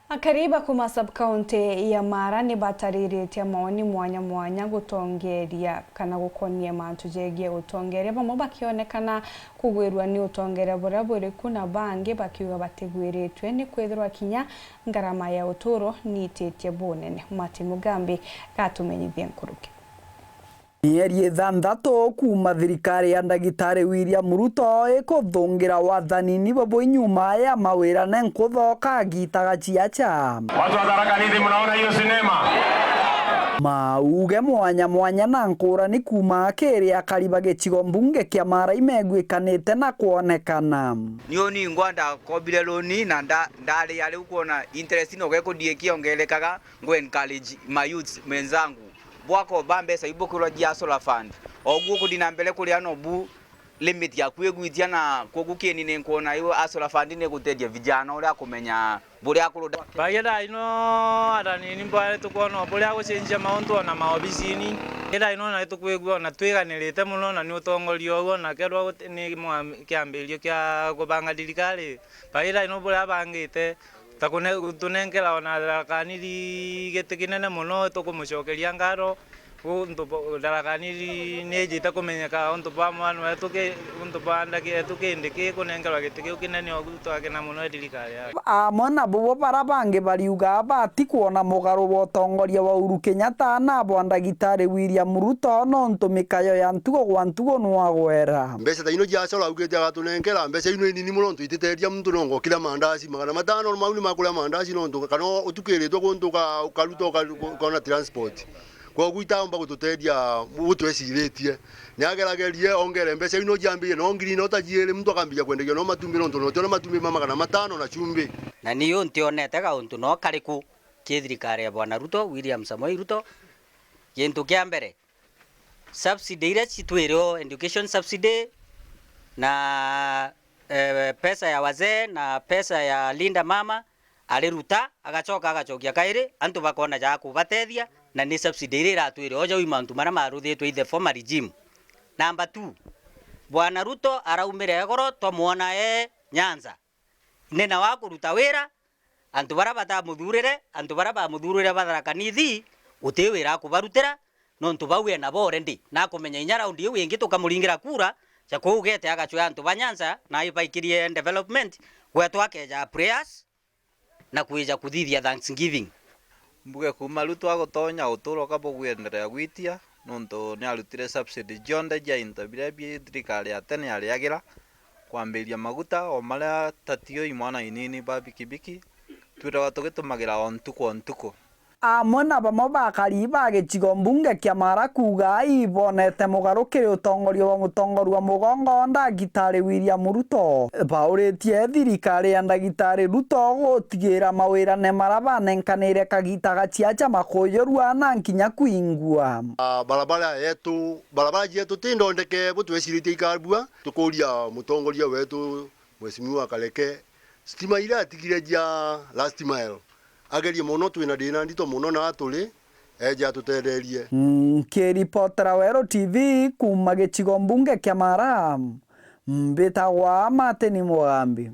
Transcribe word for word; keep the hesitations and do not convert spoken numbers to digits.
Akari ba kuma sub-county ya Mara ni batariritie maoni mwanya mwanya gutongeria kana gukonie mantu jegie utongeria, bamwe bakionekana kugwirua ni utongeria buria buriku, na bangi bakiuga batigwiritue ni kwithirwa kinya ngarama ya uturo ni ititie bunene. Martin Mugambi gatumenyithie nkuruki. Mieri ithanthatu kuuma thirikari ya Ndagitari William Ruto ikuthungira wathani ni babo inyuma ya mawira ne nkutho kagitaga ciacha. Watu wa Tharaka Nithi, mnaona hiyo sinema? Mauge mwanya mwanya na nkurani kuuma kiri akari ba gicigo mbunge kia Mara imeguikanite na kwonekana. Niu ni ngwenda kobire loan na nda-, ndaria riu kwona interest no gekundie kiongerekaga, ngo encourage my youths menzangu. Bwakomba mbeca iu bukirwa jia Hustler Fund. O uguo ukuthi na mbere kuria nobu limit yaku igwitia, na kwogu kieni ni nkwona iu Hustler Fund ni guteethia vijana uria akumenya buria akuru. Bagia thaa ino atanini mbwari tukwona buria gucenjia mauntu ona maobisini. Bagia thaa ino na tukwigua ona twiganirite mono, na ni utongoria uguo, na kethirwa guti-, ni mwa-, kiambirio kia kubanga thirikari. Bagia thaa ino buria abangite, ta kune-, gutunenkera ona Tharaka Nithi giti kinene mono, tukumucokeria ngatho. Untu bwa Tharaka Nithi ni ijite kumenyeka untu bwa mwana wetu ki-, untu bwa ndaki yetu kindi ki kunenkerwa giti kiu kinene, ogu twakena mono i thirikari yaku. Amwe na bubo bara bangi bariuga bati kwona mugaru bwa utongoria wa Uhuru Kenyatta na bwa Ndagitari William Ruto, nontu mikayo ya ntugo gwa ntugo nwagwera. Mbeca ta ino jia Hustler augite agatunenkera, mbeca ino inini mono, nontu ititeethia muntu nongo kira mandaci, magana matano mau ni makuria mandaci, nontu kana utukiritwe kuntu uka-, ukaruta uka-, ukona transport. Kwogu itaumba gututeethia gutweciritie. Ni ageragerie ongere mbeca ino jiambirie no ngiri ino ta jiiri, muntu akambiria kwendagia no matumbi, nontu no tiona matumbi ma magana matano na chumbi. Na niu ntionete gauntu no kariku ki thirikari ya Bwana Ruto, William Samoei Ruto. Gintu kia mbere, subsidy iria citwire o, education subsidy na, eh, pesa ya wazee na pesa ya Linda Mama, ariruta, agacoka agacokia kairi, antu bakona ja kubatethia, na ni subsidy iria iratwire o jau i mantu maria maruthitwe i the former regime. Number two, Bwana Ruto araumire igoro, twamwona e Nyanza. Ni nawe akuruta wira, antu baria batamuthurire, antu baria bamuthurire ba Tharaka Nithi, guti wira akubarutira, nontu bau enabo already. Na akumenya inya raundi iu ingi tukamuringira kura, ja kuu ugete agacwea antu ba Nyanza, na ibaikirie development, gwetu akeja prayers, na kwija kuthithia thanksgiving. Mbuge kuuma riu twagutonya uturo ka bugwenderea gwitia, nontu ni arutire subsidy cionthe cia into biria bi thirikari ya tene yariagira, kwambiria maguta, o maria tatio i mwana inini ba bikibiki, twithagwa tugitumagira o ntuku o ntuku. Amwe na bamwe ba akari ba gicigo mbunge kia Mara kuuga ibonete mugaru kiri utongoria bwa mutongoria wa mugongo Ndagitari William Ruto. Bauritie thirikari ya Ndagitari Ruto gutigira mawira ne mara banenkanire kagita gaciaca makujurua na nkinya kwingua. Ah, barabara yetu, barabara cietu ti ndondeke bu tweciritie ikabua. Tukuria mutongoria wetu, Mheshimiwa Kareke, stima iria atigire cia last mile, agerie mono, twina thina ndito mono na aturi, eje atutetherie. Nkiripotera Weru T V kuuma gicigo mbunge kia Mara, mbitagwa Martin Mugambi.